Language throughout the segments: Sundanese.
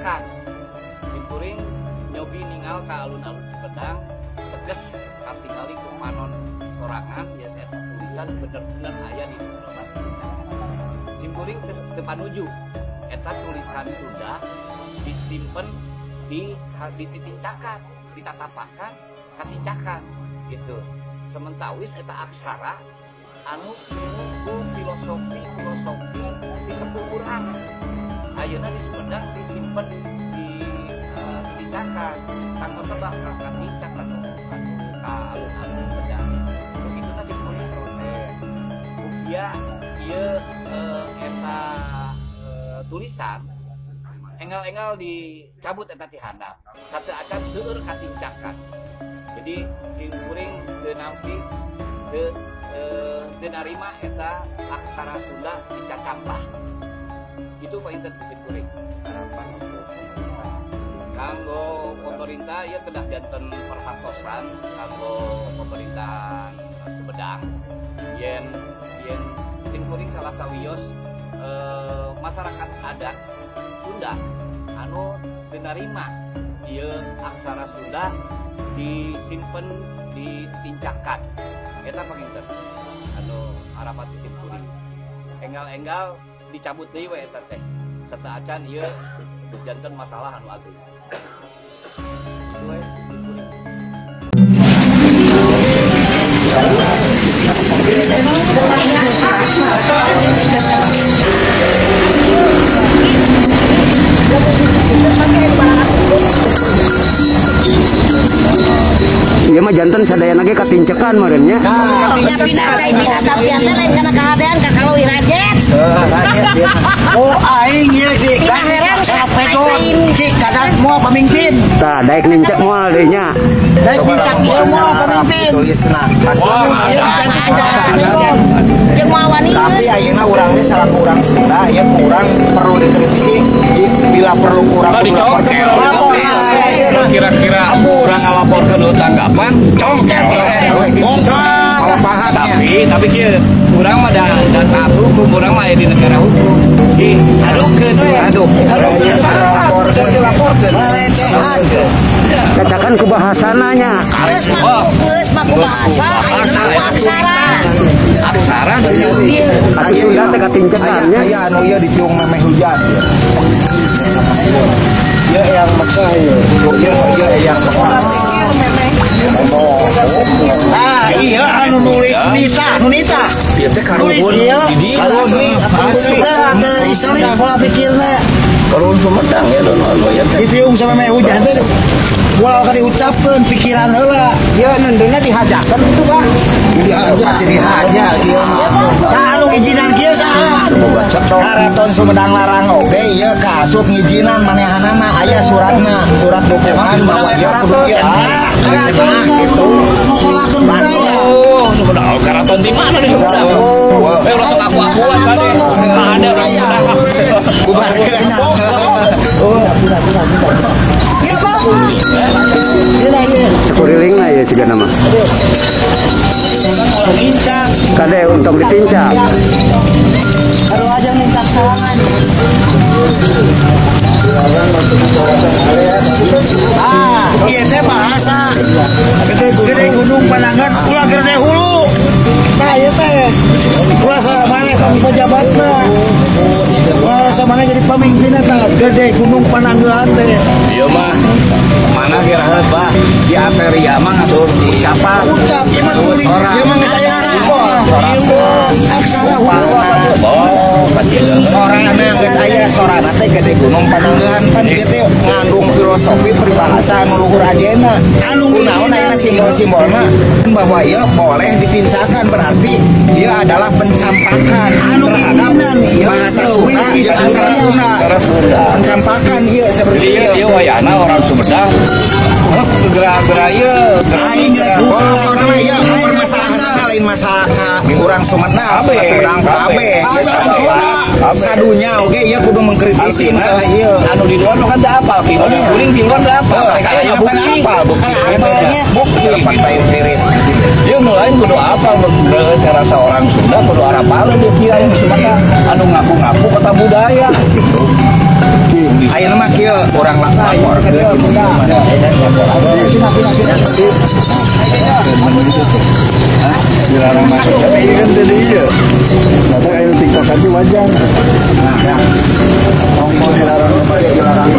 Ditincakan. Simkuring nyobi ningal ka alun-alun Sumedang, teges katingali ku panon sorangan ya, eta tulisan bener-bener aya di tempat. Simkuring teu panuju eta tulisan Sunda disimpen di titincakan, ditatapakan katincakan gitu. Sementawis eta aksara anu ku filosofi filosofi di sepuh urang ayeuna di Sumedang disimpen di titincakan, tangga tebak ka katincak anu ka alun-alun Sumedang. Begitu nasi kuring protes mugia ieu eta tulisan enggal-enggal dicabut eta ti handap sateuacan seueur katincakan. Jadi simkuring teu nampi, teu narima eta aksara Sunda dicacampah gitu, Pak. Inten simkuring. Harapan untuk pemerintah? Kanggo pemerintah ya kedah janten perhatosan kanggo pemerintahan Sumedang yen yen simkuring salah sawios masyarakat adat Sunda anu teu narima ieu aksara Sunda disimpen ditincakan. Eta panginten anu harapan ti simkuring, enggal-enggal dicabut deui we eta teh sateuacan ieu janten masalah anu ageung. Itu we simkuring. Ieu mah janten sadayana ge katincekan meureun nya. Pindah pindah cai pindah tapsian teh lain kana kahadean ka kaleuwih rajet. Oh, aing ieu di Pindah heran. Sapegon cik kadang moal pemimpin. Tah, daek nincak moal deui nya. Daek nincak ieu moal pemimpin. Tulisna pasti. Ada. Jeung moal wani. Tapi ayeuna urang teh salaku urang Sunda ya kurang perlu dikritisi, bila perlu kurang Oh, kudu dicongkel. laporkeun. Kira-kira kurang ngalaporkeun nu tanggapan Congkel. Congkel. Malah pahamnya. Tapi kieu urang mah da taat hukum, urang mah aya di negara hukum. Di adukeun we. Aduk. Adukeun salah, kudu dilaporkeun. Pelecehan. Katakan ku bahasana nya. Geus mah geus mah ku bahasa, ayeuna mah ku aksara. Aksara. Atuh Sunda teh katincekan nya. Aya anu ieu ditiung memeh hujan. Ieu yang Mekah ieu. Ieu ieu yang Mekah. Nah, iya anu nulis Nita, nu Nita. Ieu teh karuhun Nulis ieu. di dieu. Karuhun asli. Teu iseli pola pikirna. Karuhun Sumedang ya anu anu ya teh. Ditiung sama memeh hujan teh. Moal ka diucapkeun pikiran heula. Ieu nenduna dihajakeun itu, Pak. Dihaja pasti dihaja ieu mah. Nah, anu ngijinan kieu saha? Karaton Sumedang Larang oge ieu kaasup ngijinan manehanana, aya suratna, surat dukungan bahwa ieu kudu ieu. Karaton gitu. ngokolakeun budaya. Oh, Sumedang. Oh, karaton di mana di Sumedang? Eh, ulah sok aku-akuan kade. Ada orang Sumedang. Bubarkeun. Sakurilingna ieu sigana mah. Kade untung ditincak. Aduh aja nincak sorangan. Ah, ieu teh bahasa. Gede gunung Panangan ulah gede hulu. Nah, ieu teh. Ulah salamana kami pejabatna. Ulah salamana jadi pemimpin eta gede gunung Pananggehan teh. Ieu mah mana kira bah di Ateria mah ngasur ucapan. Ucap ieu mah tulis. Ieu mah geus aya simbol. Aksara huruf. Oh, kacil. Sorana geus aya, sorana teh gede gunung Pananggehan pan ieu teh ngandung filosofi peribahasa anu luhur ajena. Anu Kunaon ayeuna simbol-simbolna bahwa ieu boleh ditincakan, berarti ieu adalah pencampakan Anu terhadap ngijinan ieu bahasa Sunda jeung aksara Sunda. Aksara Sunda. Pencampakan ieu seperti Jadi ieu. ieu wayahna orang Sumedang gerak-gerak ieu. Aing rek Oh, pokona mah ieu permasalahan lain masalah ka urang Sumedang, Kabeh. Sumedang kabeh. Ieu sadunya. Sadunya oge ieu kudu mengkritisi masalah ieu. Anu di luar mah kan teu apal, ki. Kuring di luar teu apal. Oh, Mereka aya kayaknya kan bukti. apal bukti. Bukti. Fakta empiris. Ieu nu lain kudu apal. Kalau rasa orang Sunda kudu arapaleun di kieu aya di Sumedang anu ngaku-ngaku kota budaya gitu. Ayeuna mah kieu urang laporkeun di mana. Dilarang masuk. Tapi kan tadi iya. Datang ayo TikTok aja wajar. Nah, ngomong dilarang apa ya dilarang.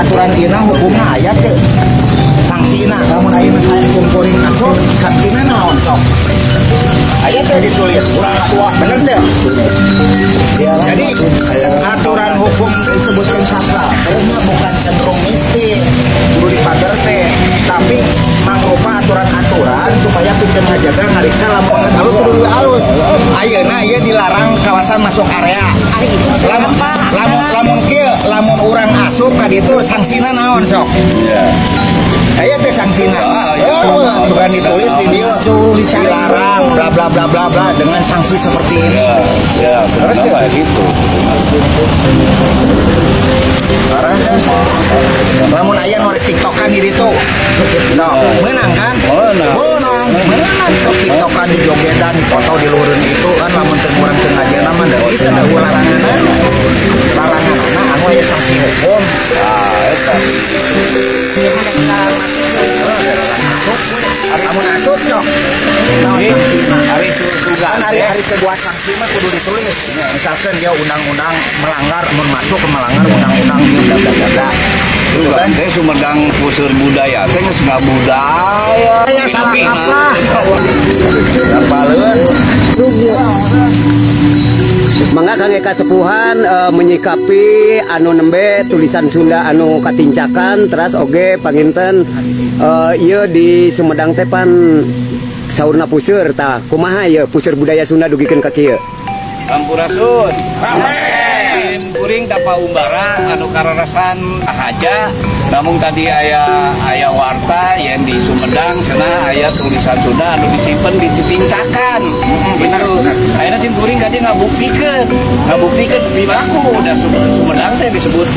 Aturan ieu hukumna aya teu? Sanksina lamun ayeuna saya simkuring asup, sanksina naon sok? Aya teu ditulis urang tua bener teu? Jadi aturan hukum disebutkan sakral, kayaknya bukan cenderung mistis, kudu dipager teh, tapi mangrupa aturan-aturan supaya pikeun ngajaga ngariksa lamun geus alus kudu leuwih alus. Ayeuna ieu dilarang kawasan masuk area. Lamun kieu, lamun urang asup ka ditu sanksina naon sok? Aya teh sanksina. Oh, suka ditulis di dieu dilarang bla bla bla bla bla dengan sanksi seperti ini. Ya, terus kayak gitu. Parah kan? Lamun aya nu TikTokan di ditu. No, menang kan? Menang. Menang sok TikTokan di jogedan, foto di luhureun itu kan lamun teu urang teu ngajana mah da bisa da laranganna. Laranganna anu aya sanksi hukum. Ah, eta. Masuk, lamun asup cok. Hari kedua sanksi mah kudu ditulis. Misalkan dia undang-undang melanggar, mun masuk ke melanggar undang-undang bla bla bla bla. Kan teh Sumedang puseur budaya teh geus ngabudaya. Ya salah kaprah. Apaleun. Mangga Kang Eka Sepuhan menyikapi anu nembe tulisan Sunda anu katincakan teras oge panginten ieu di Sumedang teh pan saurna puseur tah kumaha ieu puseur budaya Sunda dugikeun ka kieu. Sampurasun. Kuring tapa umbara anu kararasan haja namun tadi aya warta yang di Sumedang cenah aya tulisan Sunda anu disimpen ditincakan. Gitu. Ayeuna sim kuring kadi ngabuktikeun piraku da Sumedang teh disebut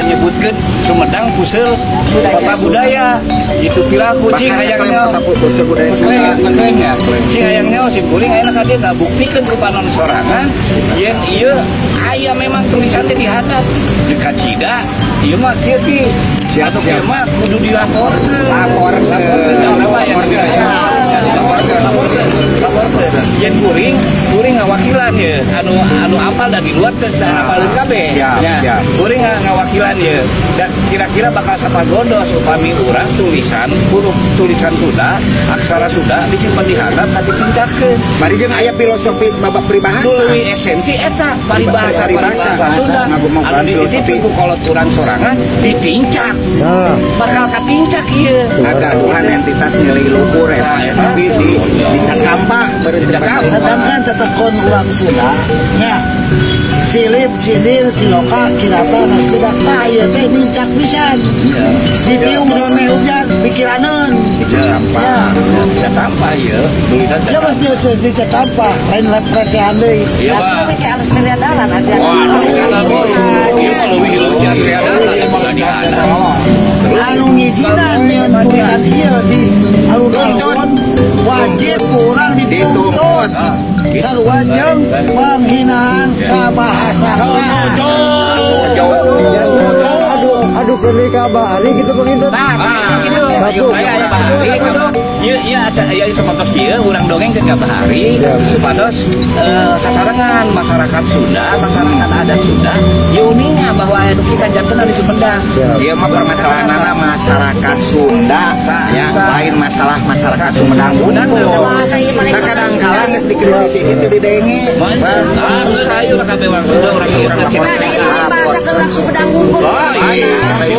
nyebutkeun Sumedang puseur kota budaya. Itu piraku cing hayang nyaho puseur budaya Sunda. Cing hayang nyaho sim kuring ayeuna kadi ngabuktikeun ku panon sorangan yen ieu aya memang tulisan teh dihandap jeung kacida ieu mah kieu ti atuh kieu mah kudu dilaporkeun. Laporkeun. Yen kuring ngawakilan ye anu apal da di luar teh apaleun kabeh. Ya. Kuring ngawakilan ye da kira-kira bakal sapagodos upami urang tulisan huruf tulisan Sunda, aksara Sunda disimpan di handap tapi tingkatkeun. Bari jeung aya filosofis babak peribahasa. Leuwih esensi eta paribahasa Sunda. Anu dititip ku kolot urang sorangan ditincak. Bakal katincak ieu. Ngagaduhan entitas nilai luhur eta tapi di dicak sampah berarti. Sedangkan tetekon urang Sunda nya silip, sindir, siloka, kirata, nasbida, tah ieu teh nincak pisan. Ditiung sampe hujan, pikiraneun. Dicak sampah. Dicak sampah ieu. Tulisan ya mas geus dicak sampah, lain lep recehan deui. Iya, Pak. Tapi harus melihat aja. Waduh, ieu mah leuwih leuwih daripada di handap. Anu ngijinan nyeun tulisan ieu di alun-alun wajib kurang dituntut. Sarua jeung penghinaan ka bahasana. Aduh perli ka Bahari gitu begitu. Satu. Ieu aca ieu sapatos ieu urang dongeng ke Bahari supados sasarengan masyarakat Sunda, masyarakat adat Sunda ieu uninga bahwa aya nu kita janten di Sumedang. Ieu mah permasalahanana masyarakat Sunda ya, lain masalah masyarakat Sumedang. Nah kadang kala geus dikritisi kitu didenge. Ah, ayo lah kabeh urang Sunda urang ieu. Bahasa ke urang Sumedang unggul.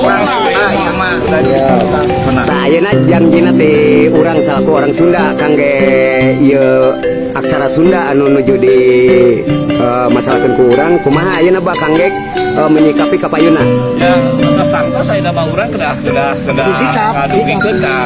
Urang Sunda ieu mah. Tah ayeuna janjina ti urang salaku orang Sunda kangge ieu aksara Sunda anu nuju di masalahkeun ku urang kumaha ayeuna bah kangge menyikapi kapayuna. Ya, tangtos ayeuna mah urang kedah Sikap, ngadugikeun ka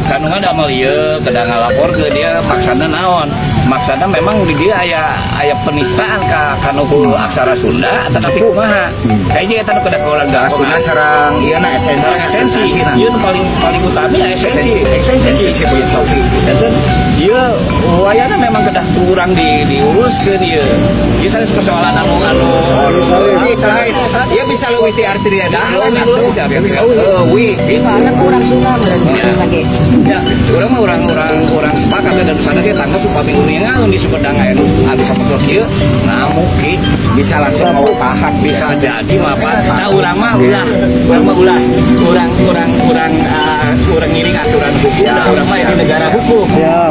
Kandungan damel ieu kedah ngalapor ke dia maksana naon? Maksana memang di dia aya aya penistaan ka kanu aksara Sunda tetapi kumaha? Kayaknya eta nu kedah urang Sunda sareng ieu na esensi. Esensi. Ieu nu paling paling utami ya esensi. Esensi. Esensi filosofi. Eta ieu wayana memang kedah kurang diuruskeun ieu. Ieu sanes persoalan anu anu lain. Ieu bisa leuwih ti Arteria Dahlan atuh. Leuwih. Kan kurang Sunda berarti. Ya, urang mah urang sepakat dan sana sih tangga supami uningan di Sumedang aya nu anu sapertos ieu ngamuk ki bisa langsung mau pahat bisa jadi mah Pak. Nah urang mah ulah, urang mah ulah, urang urang urang urang ngiring aturan hukum, nah, urang mah ini negara hukum.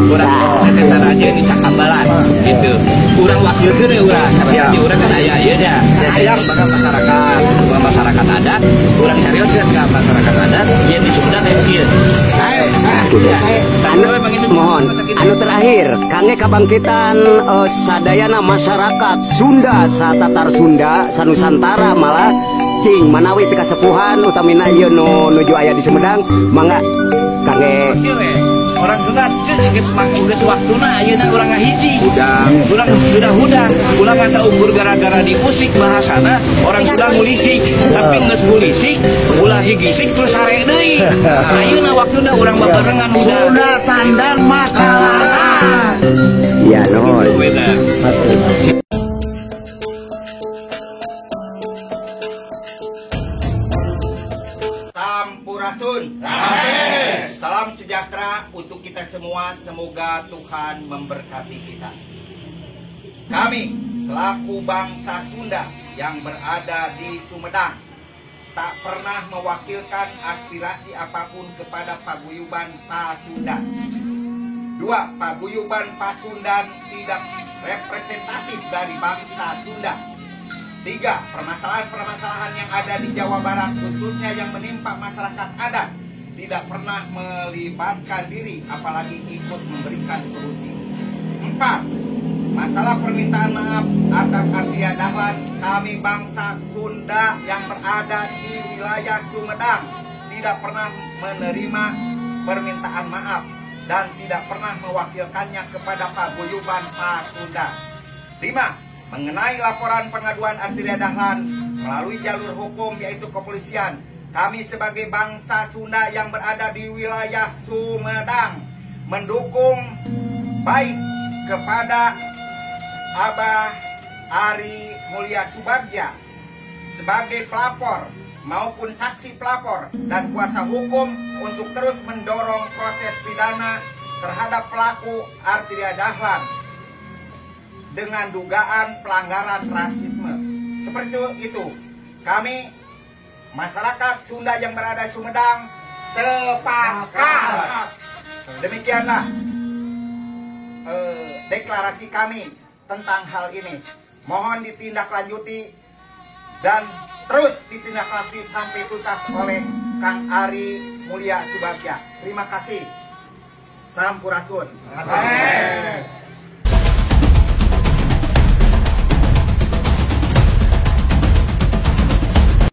Urang eta aja ini cakambalan gitu. Urang wakilkeun we urang, karena di urang kan aya ieu nya. Aya bakal masyarakat, masyarakat adat, urang serius ke masyarakat adat, ieu di Sumedang aya kieu. Saya Anu, mohon anu terakhir kangge kabangkitan sadayana masyarakat Sunda satatar Sunda sanusantara malah cing manawi teu kasepuhan utamina ieu nu nuju aya di Sumedang mangga kangge orang Sunda ceuk geus waktuna ayeuna urang ngahiji urang udah ulah ngasa ukur gara-gara diusik bahasana orang Sunda ngulisik tapi geus ngulisik ulah higisik terus sare deui ayeuna waktuna urang babarengan Sunda tandang makalah ya nuhun. Sampurasun. Salam sejahtera untuk kita semua, semoga Tuhan memberkati kita. Kami selaku bangsa Sunda yang berada di Sumedang tak pernah mewakilkan aspirasi apapun kepada Paguyuban Pasundan. Dua, Paguyuban Pasundan tidak representatif dari bangsa Sunda. Tiga, permasalahan-permasalahan yang ada di Jawa Barat khususnya yang menimpa masyarakat adat tidak pernah melibatkan diri apalagi ikut memberikan solusi. Empat, masalah permintaan maaf atas Arteria Dahlan, kami bangsa Sunda yang berada di wilayah Sumedang tidak pernah menerima permintaan maaf dan tidak pernah mewakilkannya kepada Paguyuban Pasundan. Lima, mengenai laporan pengaduan Arteria Dahlan melalui jalur hukum yaitu kepolisian, kami sebagai bangsa Sunda yang berada di wilayah Sumedang mendukung baik kepada Abah Ari Mulya Subagja sebagai pelapor maupun saksi pelapor dan kuasa hukum untuk terus mendorong proses pidana terhadap pelaku Arteria Dahlan dengan dugaan pelanggaran rasisme. Seperti itu, kami masyarakat Sunda yang berada di Sumedang sepakat. Demikianlah deklarasi kami tentang hal ini. Mohon ditindaklanjuti dan terus ditindaklanjuti sampai tuntas oleh Kang Ari Mulya Subagja. Terima kasih. Sampurasun.